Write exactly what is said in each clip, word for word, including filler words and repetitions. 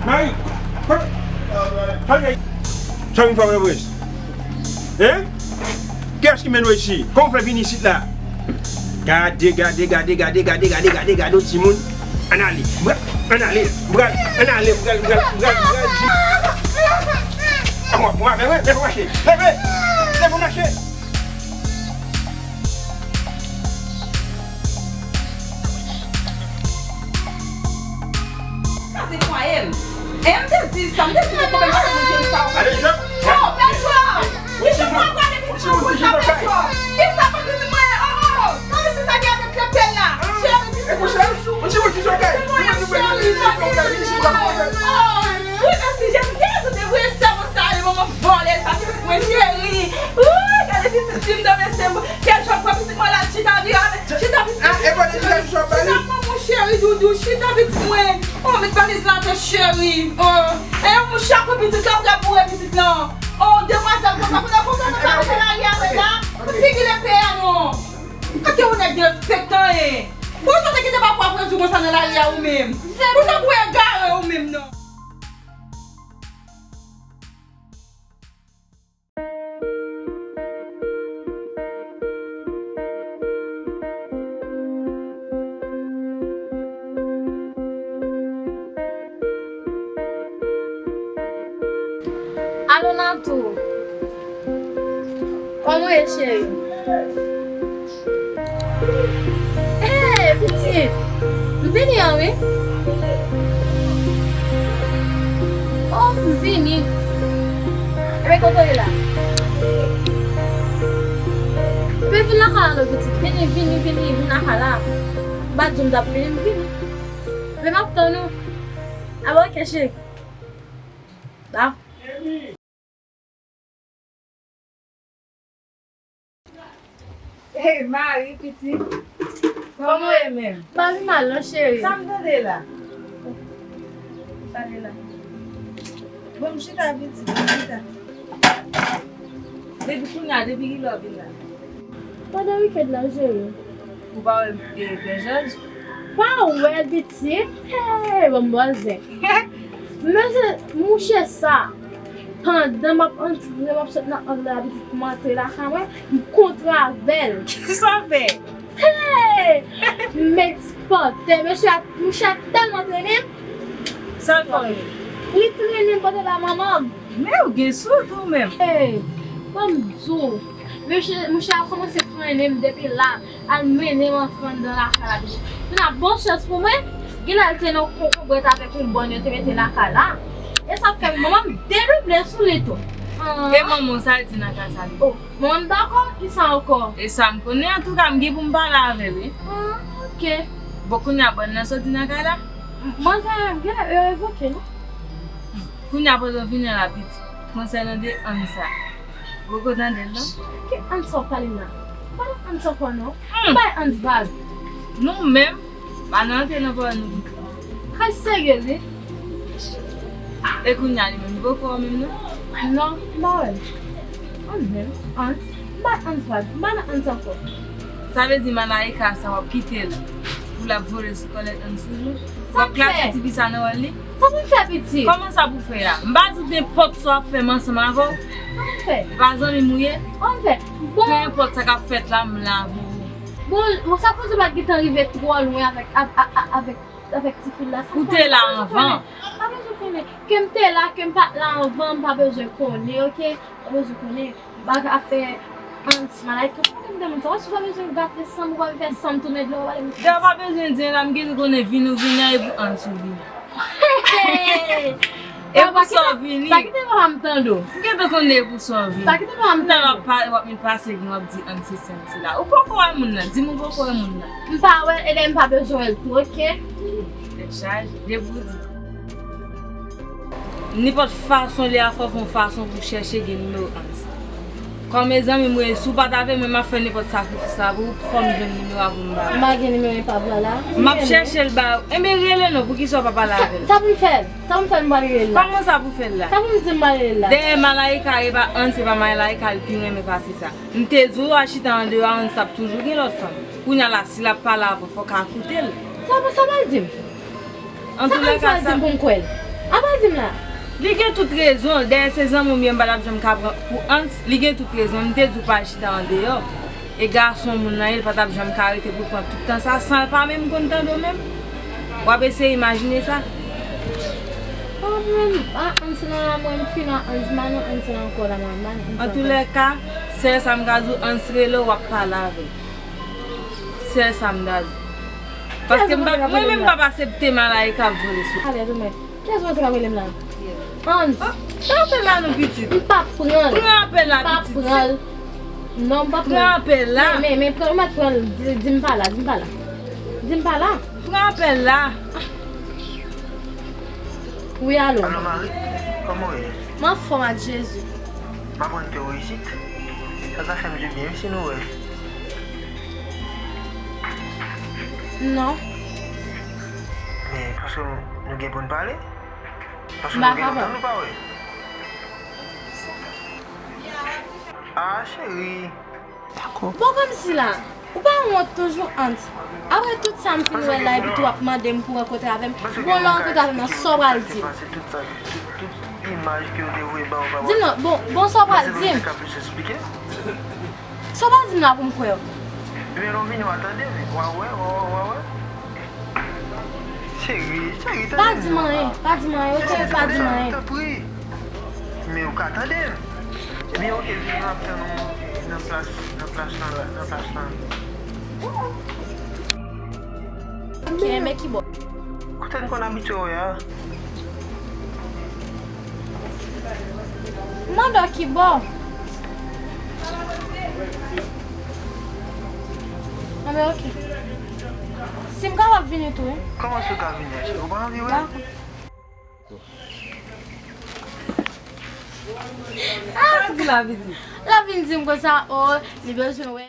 Ay! Ay! Sa vin fè w nan prens? Hein? Kiyès ki mennen w isi? Kòman w fè vin isit la? Gade, gade, gade, gade, gade, gade, gade, gade yon timoun. Ann ale, m pral, ann ale, m pral, ann ale, m pral, m pral, m pral, m pral, di. Anmò, anmò, leve, leve, mache, leve, leve, mache. Sa se fwaye m. E m te di sa, m te di nou konprann pa fè moun jwenn sa. Ale, Jòb. Oh, Pètro! Li jwenn mwen pale pitit mwen pou sa, Pètro. Ki sa pou pitit mwen? Oh, oh, oh. Gade si sa gen avèk krepèl la. Cheri, pitit mwen toujou. Pitit mwen cheri, tande. Oh, wi, mèsi, Jezi. Kiyès ou te voye sèmon sa ale, manman vòlè sa, pitit mwen cheri. Ooh, gade pitit fi m nan, mesye. Kèl jwèt pou pitit mwen la, chita, vire avè, chita pitit mwen. Ah, e pa de chita, chita, pale. Chita, manman cheri, doudou, chita pitit mwen. Oh, met valiz la atè cheri. Oh, e yon mouch la pou pitit la, ou ka boure pitit lan. Oh, demwazèl, konsa, konsa, konsa, konsa, konsa, la, li avè la. Ou figi lepe a, non. Kake yon nèg derespektan, e. Bon, sa te kite papa pran di konsa nan lari a ou menm. Ou tankou egare ou menm, non. Alo, Natou. Kòman w ye, cheri? Hey, pitit! M vini an, wi. Oh, m vini. Ebyen, kote w ye la? Ebyen, vin lakay la non, pitit. Vini, vini, vini, vin lakay la. M pa t di w m t ap vini, m vini. Ebyen, m ap tann ou. Ebyen, oke, cheri. Ba. Hey, Mari, pitit. Kòman w ye menm? M pa pi mal non, cheri. Sa m tande la? Pale la. Bon, m chita, pitit, m chita. Depi kounye a, depi kilè w vin la? Pandan wikèn nan, cheri. Ou pa wè, e, Pè Jòj? Pa wè l, pitit. Hey, bon bòzè. Mesye, mouche sa, pandan m ap antre, m ap sot nan ang la, pitit, pou m antre lakay mwen, m kontre avè l. Kisa w fè? Hey! M espante. Mesye a, mouche a tèlman trennen m. Sa l fè w? Li trennen m pote ba manman m. Men ou gen sou tou menm. Hey! Ban m di w. Mesye, mouche a kòmanse trennen m depi la. Al mennen m antre anndan lakay la, pitit. Kounye a, bon chans pou mwen, genlè l te nan yon konkonbrèt avèk yon bòn yo te mete lakay la. E sa k fè manman m dedouble sou li tou. Ah. E manman w, sa l di nan ka sa li? Oh, manman m dakò, kisa ankò? E sa m konnen, antouka, m gen pou m pale avè l, wi. Ah, oke. Bon, kounye a, bòn nan soti nan kay la? Manzè, genlè yo revoke, non? Kounye a, pandan w vini la, pitit, konsènan de Ann sa. Poko tande l non. Ki Ann sa w pale m la? Pa nan Ann sa w kwè non. Hmm. Bay Ann vag. Nou menm, pa nan antre nan pawòl nou pitit. Kay serye wi. E kounye a li menm, li poko wè w menm non? Non, m pa wè l. Ann menm, Ann. M bay Ann vag, m pa nan Ann sa w kwè. Sa vle di Malaika sa w ap kite l pou l ap vole sou kòlèt Ann sou jou? W ap klase tifi sa nan wòl li? Sa pou m fè, pitit? Kòman sa pou fè a? M pa di w nenpòt sa w ap fè m ansanm avè w. Sa pou m fè? E pa zanmi m ou ye? Sa pou m fè? Bon. Pe enpòt sa k ap fèt la, m la pou ou. Bon, bon, sa koze pa t gentan rive twò lwen avèk, a, a, a, avèk, avèk tifi la. Ou te la anvan. Pa bezwen konnen. Ke m te la, ke m pa t la anvan, m pa bezwen konnen, oke? Pa bezwen konnen. Bagay afè Ann, Malaika, pa tande m sa. Wè si w pa bezwen gate san m, ou pa vin fè san m tounen dlo, w pale m. Dayè w pa bezwen di anyen la, m gentan konnen vini w vini an, e pou Ann ou vini. E pou sa w vini. Pa kite papa m tande w. M gentan konnen e pou sa w vini. Pa kite papa m tande w. Kounye a w ap pa, w ap vin pase gen w ap di Ann sesi Ann sela. Ou poko wè moun nan, di m ou poko wè moun nan. M pa wè l, e dayè m pa bezwen wè l tou, oke? Tèt chaje, depi w di. Nenpòt fason li a, fò w fè yon fason pou w chèche gen nimewo Ann. Kòm e zanmi m ou ye, si w pa t avè mwen, m ap fè nenpòt sakrifis la pou ou, fò m jwenn nimewo a pou m ba ou. M pa gen nimewo epav la la. M ap chèche l ba ou. Enben rele non, poukisa w pa pale avè l? Sa pou m fè l? Sa pou m fè l, m pral rele l la? Kòman sa pou fè l la? Sa pou m di m pral rele l la? Dayè Malaika, e pa Ann, se pa Malaika l pi renmen pase sa. M te di w al chita andeyò a, Ann t ap toujou gen lòt fanm. Kounye a la, si l ap pale avè w, fò w ka koute l. Sa, sa pral di m? Sa Ann pral di m pou m kwè l? Apa di m la? Li gen tout rezon l. Dayè se zanmi m ye, m pa t ap janm ka pran pou Hans. Li gen tout rezon l. M te di w pa al chita andeyò. E gason moun nan ye, l pa t ap janm ka rete pou l pran tout tan sa san l pa menm konn tande w menm. W ap eseye imajine sa? Oh, mwen, a, Hans nan la, mwen, m fin a Hans, m pa nan Hans nan ankò la, mwen, m pa nan Hans ankò. Antoulèka, sèl sa m ka di w, Hans rele w, w ap pale avè l. Sèl sa m ta di. Paske m pa, mwen menm m p ap aksepte maladi k ap vole sou. Alèz ou mèt. Kiyès ou panse k ap rele m la? Hans. Pran apèl la non pitit. M p ap pran l. Pran apèl la pitit. M p ap pran l. Non, m p ap pran l. Pran apèl la. Men, men, men, pran, ou mèt pran l. Di, di m pa la, di m pa la. Di m pa la. Pran apèl la. Wi, alo. Alo, Mari, kòman w ye? M anfòm ak Jezi. M aprann ke w isit. Sa ta fè m dibyen wi si nou wè. Non. Men, paske nou gen pou n pale? Paske nou gen lontan nou pa wè. Ah, cheri. Dakò. Bon, kòmsi la, ou pa wont toujou, Hans? Apre tout sa m fin wè la, epi tou w ap mande m pou rankontre avè m. Bon, lè w rankontre avè m nan, sa w pral di m? Di m non, bon, bon, sa w pral di m? Sa w pral di m la pou m kwè w? Ebyen, lè w vini, w a tande, w a wè, w a wè, w a wè. Cheri, cheri, tande m non. Pa di m anyen, pa di m anyen, oke, pa di m anyen. Tanpri. Men ou ka tande m. Ebyen, oke, vini, m ap tann ou nan plas, nan plas lan, nan plas lan. Oke, men ki bò? Kote n konn abitye wè a. Mande w ki bò. Anben, oke. Si m kapab vini tou, wi. Kòman si w ka vini, cheri? Ou pa anvi wè? Dakò. Ah, sa ki la vin di? La vin di m konsa, oh, li bezwen wè.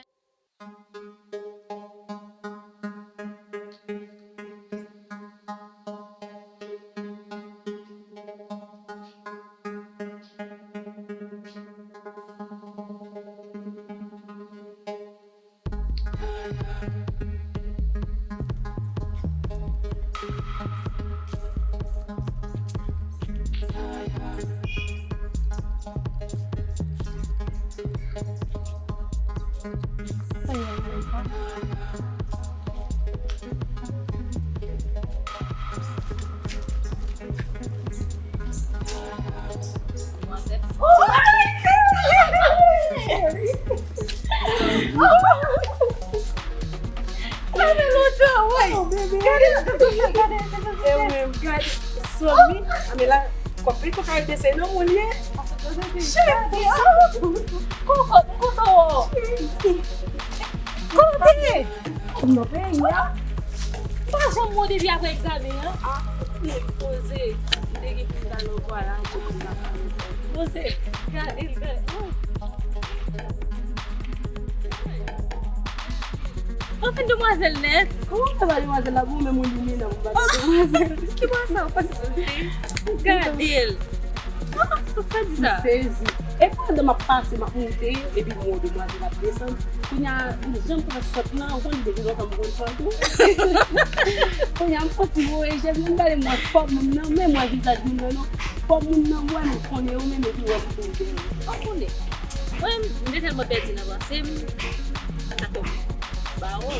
Sa fè lontan, wi. Gade, gade, gade, gade. E ou menm, gade. Somi, a men la, kòb pito ka bese nan moun ye. Cheri, oh. Koko, koko. Kote? Nan peyi a. Pa janm wè depi apre egzamen an. Ah, men poze. M te gen pou m t al nan vwayaj, pou m t al nan vwayaj. Poze. Gade l, gade. Oh. Anfen, demwazèl nèt. Kòman w fè ba demwazèl la? Bon, men moun li menm, m pa demwazèl. Ki bò sa, ou pase sou li? Gade l. Ah, sa di sa? M sezi. E pandan m ap pase, m ap monte, epi m wè demwazèl ap desann. Kounye a, m janm konn sòt nan, ou konn depi lontan m konn sòt ou. Kounye a, m santi m woye je m, m gade m wè fòm moun nan, men m wè vizaj moun nan non. Fòm moun nan m wè, m konnen yo menm, epi wè m tou bèl. Ou konnen. Mwen, m te tèlman pèdi nan panse m, sa fè m ba ou.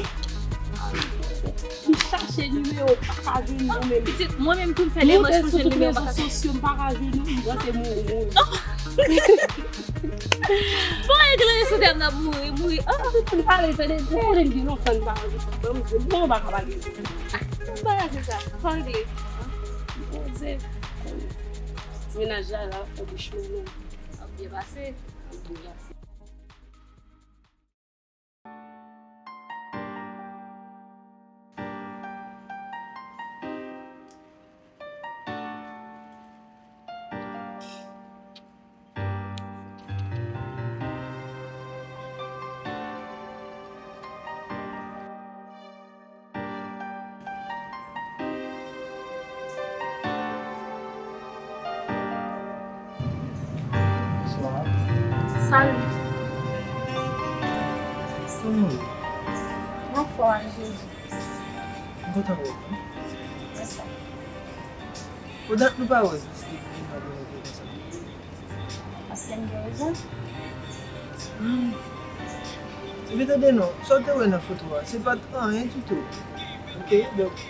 M chache nimewo, pa ka jwenn ou menm. Pitit, mwen menm tou m fè demach pou jwenn nimewo, m pa ka jwenn. Monte sou tout rezo sosyo, m pa ka jwenn ou, m panse m mouri, mouri. Oh! Bon, e glane sou tèm nan mouri, mouri. Oh! Anpil moun pale, tande, bon, moun gen lontan n pa wè, bon, m di, bon, m pa ka pale. M pa ka di sa, pa regle. Poze. Ti mennaj la, la, fè bouch mwen non. Ap byen pase. Ap byen pase. Bonsoir. Salut. Kòman w ye? Anfòm, Jezi. M kontan wè w, wi. Mwen sa. Pou dat nou pa wè, se ki nan konekte konsa. Paske m gen rezon. Hmm. Epi tande non, sa w te wè nan foto a, se pa t anyen ditou. Oke, donk,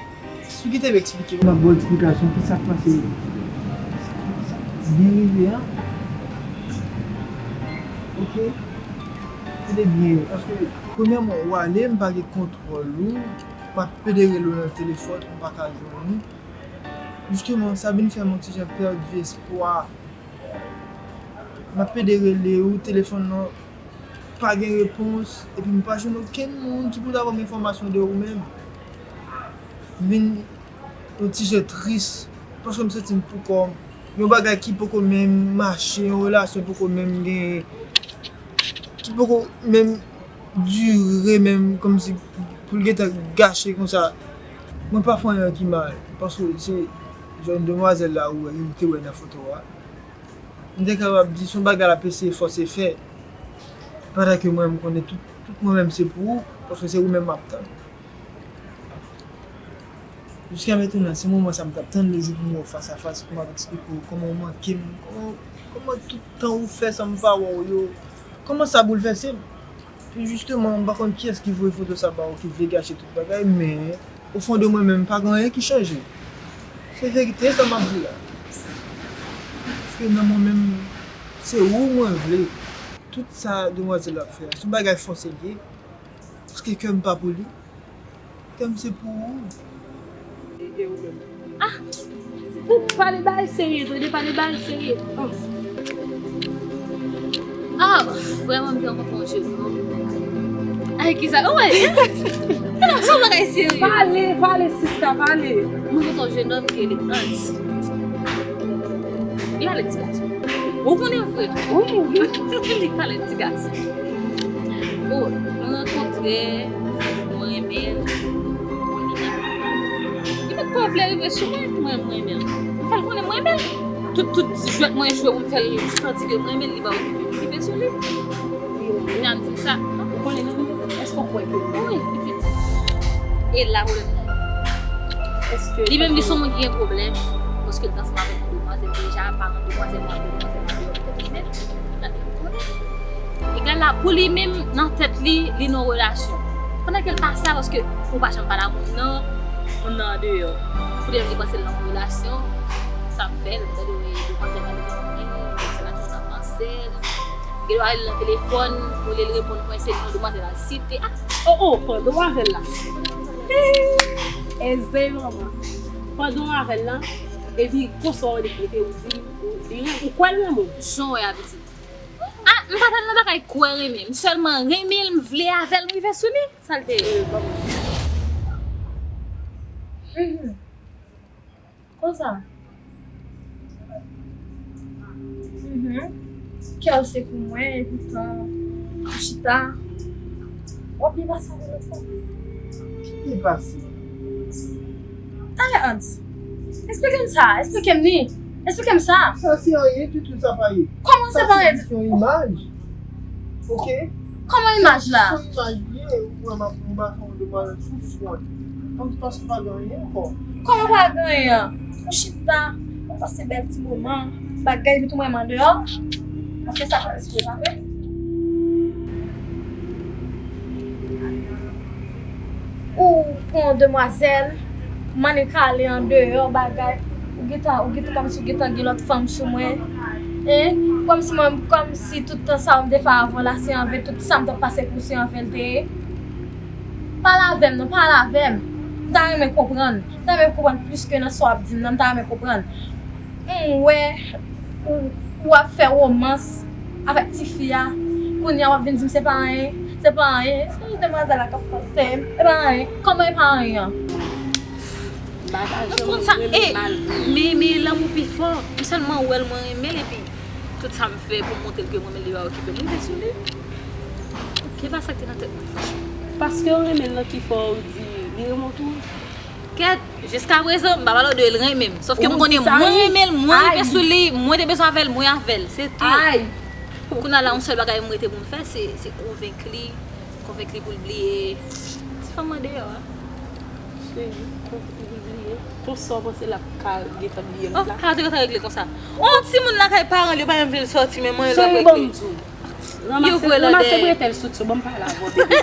si w kite m eksplike w. M ap ba w eksplikasyon ki sa k pase. Byen rive an. Oke? Tande byen, paske premyèman, w ale, m pa gen kontwòl ou, m ap pede rele w nan telefòn, m pa ka jwenn ou. Jisteman, sa vin fè m yon ti jan pèdi espwa. M ap pede rele ou, telefòn nan pa gen repons, epi m pa jwenn okenn moun ki pou ta ban m enfòmasyon de ou menm. M vin yon ti jan tris, paske m santi m poukò m. Yon bagay ki poko menm mache, yon relasyon poko menm gen, ki poko menm dire menm, kòmsi pou l gentan gache konsa. Mwen pa fè anyen ki mal, paske se jèn demwazèl la ou wè, ou te wè nan foto a. M te kapab di se yon bagay l ap eseye fòse fè. Pandan ke mwen, m konnen tout, tout mwen menm se pou ou, paske se ou menm m ap tann. Jiska mentnan, se moman sa m t ap tann, le jou pou m wè w fas a fas, pou m ap eksplike w kòman w manke m, kòman, kòman tout tan ou fè san m pa wè w yo, kòman sa boulvèse m. Pi jisteman, m pa konn kiyès ki voye foto sa ba ou, ki vle gache tout bagay, men o fon de mwen menm, pa gen anyen ki chanje. Se verite sa m ap di la. Paske nan mwen menm, se ou mwen vle. Tout sa demwazèl la ap fè a, se yon bagay fòse l ye. Paske kè m pa pou li. Kè m se pou ou. Ah! Ou pale bagay serye, tande, pale bagay serye. Ah, vrèman, m te rankontre yon jennòm. Ay, kisa? Ou wè? Non, se yon bagay serye. Pale, pale, sista, pale. Mwen rankontre yon jennòm ki rele Hans. Li pale ti gason. Ou konnen vre? Wi, wi. Li pale ti gason. Bon, nou rankontre, mwen renmen l, mwen renmen l. Li met kò vle rive sou mwen, mwen, mwen renmen l. M fè l konnen mwen renmen l. Tout, tout jwèt mwen jwe pou m fè l santi ke mwen renmen l, li pa okipe m, li rive sou li. Kounya m di sa. Ou konnen nan mwen, èske w kwè ke wi, li di. E la pwoblèm nan. Li menm, li se yon moun ki gen pwoblèm. Paske l t ansanm avèk yon demwazèl deja, paran demwazèl nan, demwazèl nan deyò, petèt li menm. Egal la, pou li menm, nan tèt li, li nan relasyon. Pandan ke l pa sa, paske ou pa janm pale a moun nan, moun nan andeyò. Poutèt li panse l nan yon relasyon, sa m fè l, m tande demwazèl nan li nan mwen, demwazèl la toujou nan panse l. Gen dwa rele l nan telefòn, olye l reponn mwen, se non demwazèl la l site. Ah! Oh, oh, pran demwazèl la. Eze manman. Pran demwazèl la, epi konsa w li kote ou di, ou, li, ou kwè l renmen w. Jan w wè a pitit. Ah, m pa tèlman bagay kwè renmen. M sèlman renmen l, m vle avè l, m rive sou li. Sa l te ye? Mhm. Konsa. Mhm. Kè w se pou mwen, epi tan, ou chita. W ap byen pase avè lòt fanm. Ki byen pase? Talè, Hans. Eksplike m sa, eksplike m li. Eksplike m sa. Sa se anyen ditou, sa pa ye. Kòman se pa anyen ditou? Sa se jis yon imaj. Oke? Kòman imaj la? Sa se jis yon imaj li ye, ou wè m ap, m ap fè yon demwazèl sou front. Kòm si pa gen anyen ankò. Kòman pa gen anyen? Ou chita, ou pase bèl ti moman, bagay, epi tou mwen andeyò. Paske sa pa respè, pa vre? Ou pran yon demwazèl, mannik ale andeyò, bagay. Ou gentan, ou gentan, kòmsi ou gentan gen lòt fanm sou mwen. Hein? Kòmsi mwen, kòmsi tout tan sa yo m te fè avè w la, se anven, tout sa m t ap pase pou se anven l te ye. Pale avè m non, pale avè m. M ta renmen konprann. M ta renmen konprann plis ke nan sa w ap di m nan, m ta renmen konprann. M wè ou, ou ap fè womans avèk tifi a. Kounye a w ap vin di m se pa anyen, se pa anyen. Se jis demwazèl la k ap fòse m. Se pa anyen. Kòman e pa anyen an? M pa ta janm renmen mal pou li. Men, men lanmou pi fò. M sèlman wè l, mwen renmen l, epi tout sa m fè pou montre l ke mwen renmen l, li pa okipe m. Rive sou li. Oke, pa sa k te nan tèt mwen, franchman. Paske w renmen l nan ki fè w di li renmen w tou? Kèt, jiskaprezan, m pa pale w de l renmen m. Sòf ke m konnen mwen renmen l, mwen rive sou li, mwen te bezwen avè l, mwen avè l. Se tou. Ay! Kounye a la, yon sèl bagay m rete pou m fè, se, se konvenk li, konvenk li pou l bliye ti fanm andeyò a. Cheri, ou bliye. Konsa w panse l ap ka gentan bliye lòt la? Oh, sa te gentan regle konsa. On timoun lakay paran l, yo pa menm vle l sòti, men manyen l ap regle. Cheri, ban m di w. Yo ranmase, vre ranmase lòdè. Bretèl sou ti w, ban m pale avè w, bebe.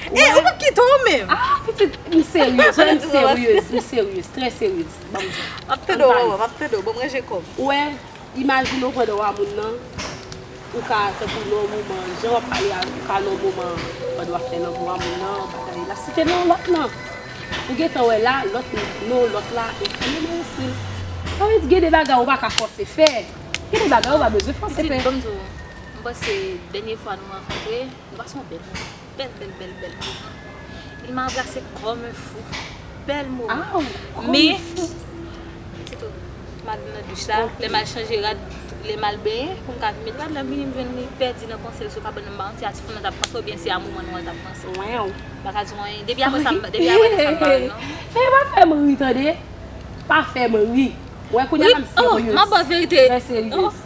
Eh, ou p ap kite w menm. Ah, pitit, m seryez, m seryez, m seryez, trè seryez. Ban m di w. M ap tande w, mama, m ap tande w. Ban m ranje kò m. Ou wè, imajine w pandan w a moun nan, ou ka, tankou nan yon moman, jan w ap pale a, ou ka nan yon moman, pandan w ap fè lanmou a moun nan, bagay la, si te nan yon lòt nan, ou gentan wè la, lòt, non, lòt la, e fè menm osi. Sa vle di, gen de bagay ou pa ka fòse fè. Gen de bagay ou pa bezwen fòse fè. Pitit, ban m di w, m panse dènye fwa nou rankontre, nou pase yon bèl moman. Bèl, bèl, bèl, bèl moman. Il m'a embrassé comme un fou. Bèl moman. Aw, comme un fou. Men, se tou, m al nan douch la, lè m al chanje rad, lè m al benyen, pou m ka vin met rad la, m vini m jwenn li pèdi nan panse l sou kabann nan, m pa konn si a ti fanm nan t ap panse oubyen si a manman nou an l t ap panse. Mwen. M pa ka di w anyen. Depi apre sa, m- depi apre sa, m pa wè l non. E pa fè m ri, tande. Pa fè m ri. Wè, kounye a la m seryez. M ap ba w verite. Trè seryez.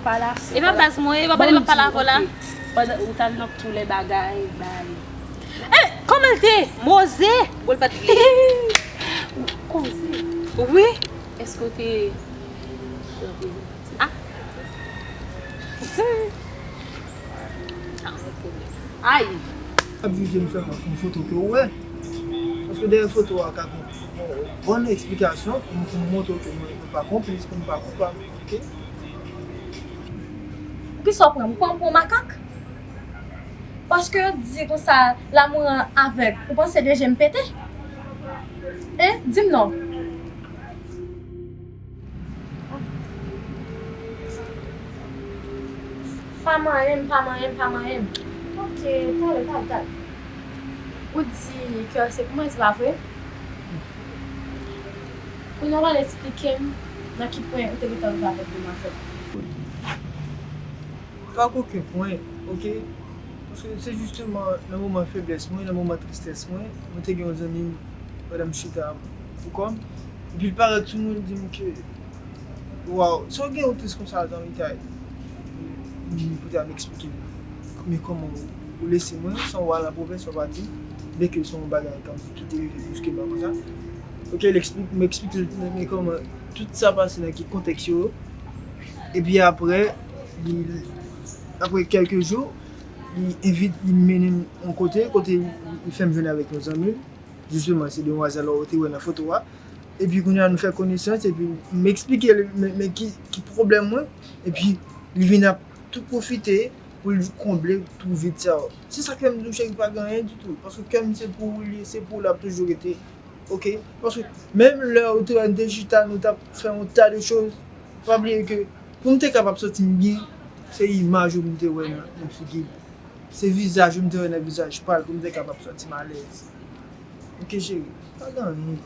Pale ase. E pa baz mwen, e pa pale m ap pale avè w la. Pandan ou t al nan tou lè bagay, bay. Eh, kòman l te? Moze! Bon, l pa t vle. Koze. Wi. Èske w te Ah. Ay. Ap jije m sèlman sou yon foto ke w wè. Paske dèyè foto a ka gen yon bon eksplikasyon pou m, pou m montre w ke mwen, mwen pa konplis, ke m pa koupab, oke? Poukisa w pran m? Ou pran m pou yon makak? Paske yo di konsa, lanmou an avèg. Ou panse de je m pete? Hein? Di m non. Pa manyen m, pa manyen m, pa manyen m. Ok, talè, talè, talè. Ou di ke se pou mwen, se pa vre? Kounye a w al esplike m nan ki pwen ou te gentan rive avèk demwazèl. Pa kokenn pwen, oke? Paske se jisteman nan moman feblès mwen, nan moman tristès mwen, mwen te gen yon zanmi m, pandan m chita pou kò m, epi l parèt sou mwen, l di m ke, waw, sa w gen ou tris konsa, zanmi Tay? M pote a m eksplike l. Men kòman ou lese mwen, san w al nan pwovens, w pati, byenke se yon bagay kòmsi ki te rive bruskeman konsa. Oke, l ekspli-, m eksplike l men kòman tout sa pase, nan ki kontèks yo. Epi apre, li, apre kèlke jou, li envit, li mennen m yon kote, kote li fè m jwenn avèk yon zanmi l. Jisteman, se demwazèl ou te wè nan foto a. Epi kounye a nou fè konesans, epi m eksplike l men, men ki, ki pwoblèm mwen. Epi li vin ap tou pwofite pou l konble tou vid sa yo. Se sa k fè m di w, cheri, pa gen anyen ditou. Paske kè m se pou ou li ye, se pou ou l ap toujou rete. Oke? Paske menm lè ou te wè n te chita, nou t ap fè yon ta de choz, pa bliye ke pou m te kapab santi m byen, se imaj ou m te wè nan, nan figi l. Se vizaj ou m te wè nan vizaj pa l pou m te kapab santi m alèz. Oke, cheri, pa gen anyen.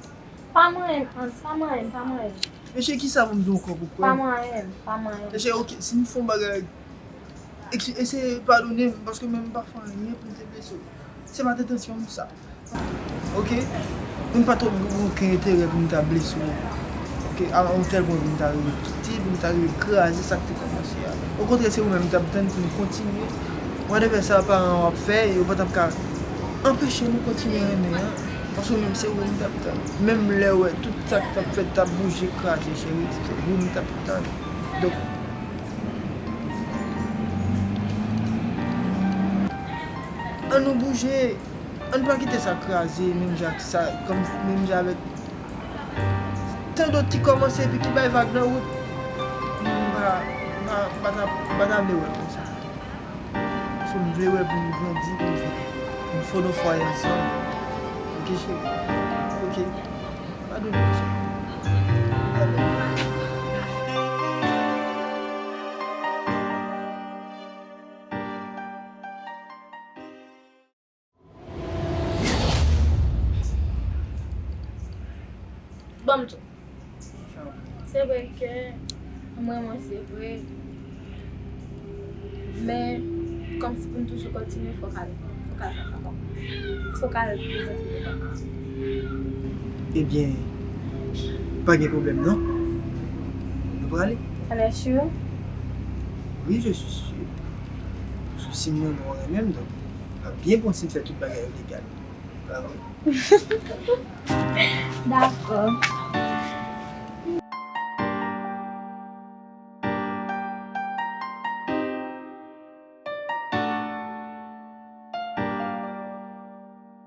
Pa manyen m, Hans, pa manyen m, pa manyen m. Mesye, kisa pou m di w ankò pou kwè? Pa manyen m, pa manyen m. Mesye, oke, si m fè yon bagay, eks-, eseye padone m, paske menm m pa fè anyen pou m te blese w. Se pa te entansyon m sa. Oke? M pa t gen okenn enterè pou m ta blese w. Oke? A yon tèl pwen pou m ta rive kite, pou m ta rive kraze sa k te kòmanse a. Okontrè, se ou menm m t ap tann pou m kontinye. Whatever sa paran w ap fè, yo pa t ap ka anpeche nou kontinye renmen an. Paske ou menm, se ou menm m t ap tann. Menm lè w wè tout sa k t ap fèt t ap bouje, kraze, cheri, se ou m t ap tann. Donk, ann nou bouje. Ann pa kite sa kraze, menm jan ak sa, kòm, menm jan avèk tan dòt ki kòmanse epi ki bay vag nan wout. M pa, m pa, m pa ta, m pa ta vle wè l konsa. Paske m vle wè pou nou grandi, pou nou fè, pou nou fòme yon fwaye ansanm. Oke, cheri? Oke. Padone m, cheri. Padone m. Ban m di w. Se vre ke m renmen w, se vre. Men, kòmsi pou n toujou kontinye, fò w al, fò w al fè kòman? Fò w al prezante devan an. Ebyen, pa gen pwoblèm non. Nou prale. T'en es sûr? Oui, je suis sûr. Paske si m renmen w, renmen m, donk, m ap byen pran si m fè tout bagay yo legal. Pa vre? Dakò.